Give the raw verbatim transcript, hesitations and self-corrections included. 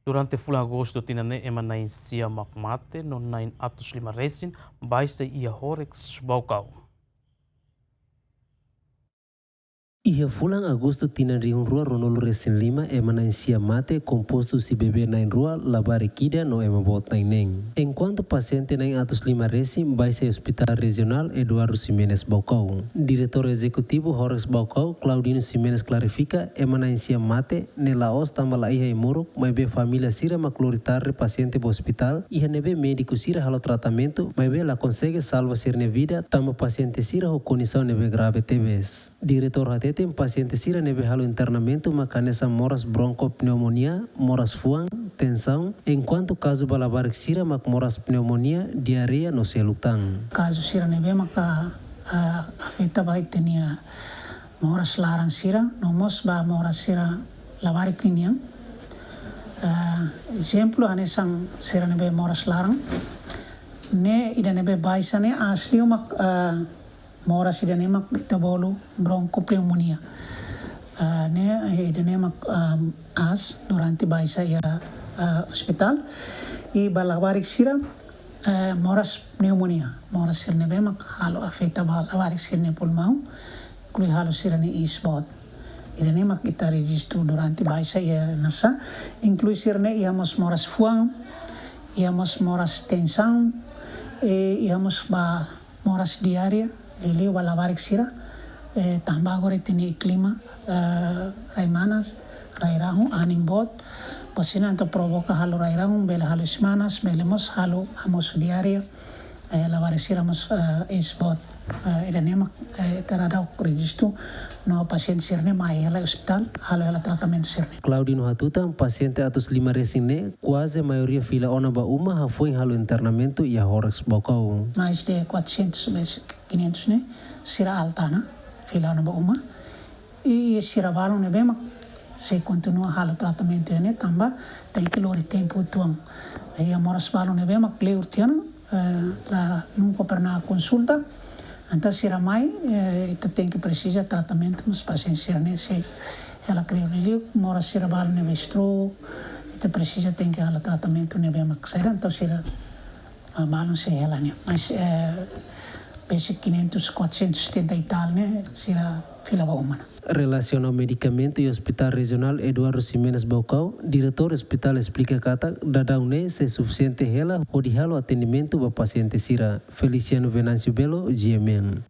Durante fulan Agostu tinan ne'e ema na'in sia mak mate no na'in atus lima resin baixa iha Horex Baucau. Iha fulan Agostu tinan rihun rua ruanulu resin lima ema na'in sia mate, kompostu husi bebé na'in rua, labarik ida no ema boot na'in neen. Enkuantu pasiente na'in atus lima resin baixa iha Hospital Rejionál Eduardo Ximenes Baucau. Diretór Ezekutivu Horex Baucau, Claudino Ximenes klarifika, ema na'in sia mate ne'e la'ós tanba la iha ai-moruk, maibé família sira mak lori tarde pasiente ba ospitál, iha ne'ebé médiku sira halo tratamentu, maibé la konsege salva sira-nia vida, tanba pasiente sira ho kondisaun ne'ebé grave tebes. Diretór hateten pasiente sira ne'ebé halo internamentu mak hanesan moras bronkopneumonia, moras fuan, tensaun, enkuantu kazu ba labarik sira mak moras pneumonia, diarreia no seluk tan. Kazu sira ne'ebé maka, ah, afeta ba ita-nia moras laran sira, no mós ba moras sira labarik ninian. Ah, ezemplu, hanesan sira ne'ebé moras laran, ne'e ida ne'ebé baixa ne'e aas liu mak, ah, moras ida ne'e mak ita bolu bronkopneumonia. Ah, ne'e, eh, ida ne'e mak, ah, aas durante baixa iha, ah, ospitál. I ba labarik sira, eh, moras pneumonia. Moras sira ne'ebé mak halo afeta ba labarik sira-nia pulmaun, inklui halo sira-nia iis boot. Ida ne'e mak ita rejistu durante baixa iha nasa, inklui sira-ne'e iha mós moras fuan, iha mós moras tensaun, eh, iha mós ba moras diarreia, liuliu ba labarik sira, eh, tanba agora ita-nia klima, eh, rai manas, rai rahun, anin boot, buat sira-ne'e entaun provoka halo rai rahun, bele halo iis manas, bele mós halo hamosu diarreia, eh, labarik sira mós, eh, iis boot. Eh, ida ne'e mak, eh, ita dadauk rejistu no pasiente sira-ne'e mai hela ospitál, halo hela tratamentu sira-ne'e. Claudino hatutan, pasiente atus lima resin ne'e, kuaze maioria fila ona ba uma, hafoin halo internamentu iha Horex Baucau. Mais de quatrocentos, mais quinhentos ne'e, sira alta ona, fila ona ba uma. I sira balun ne'ebé mak sei kontinua halo tratamentu iha ne'e tanba tenke lori tempu uitoan. Iha moras balun ne'ebé mak kleur tiha ona, eh, la nunka pernah konsulta. Entaun sira mai, eh, ita tenke presiza tratamentu, mas pasiente sira-ne'e sei hela kleur. Liuliu moras sira balun ne'ebé stroke, ita presiza tenke halo tratamentu ne'ebé mak saida, entaun sira, ah, balun sei hela ne'e. Mas, eh, besik quinhentos, quatrocentos e setenta e tal ne'e, sira fila ba uma ona. Relasiona ho medikamentu iha Hospital Rejionál Eduardo Ximenes Baucau, diretór ospitál esplika katak daudaun ne'e sei sufisiente hela hodi halo atendimentu ba pasiente sira. Feliciano Venâncio Belo, G M N.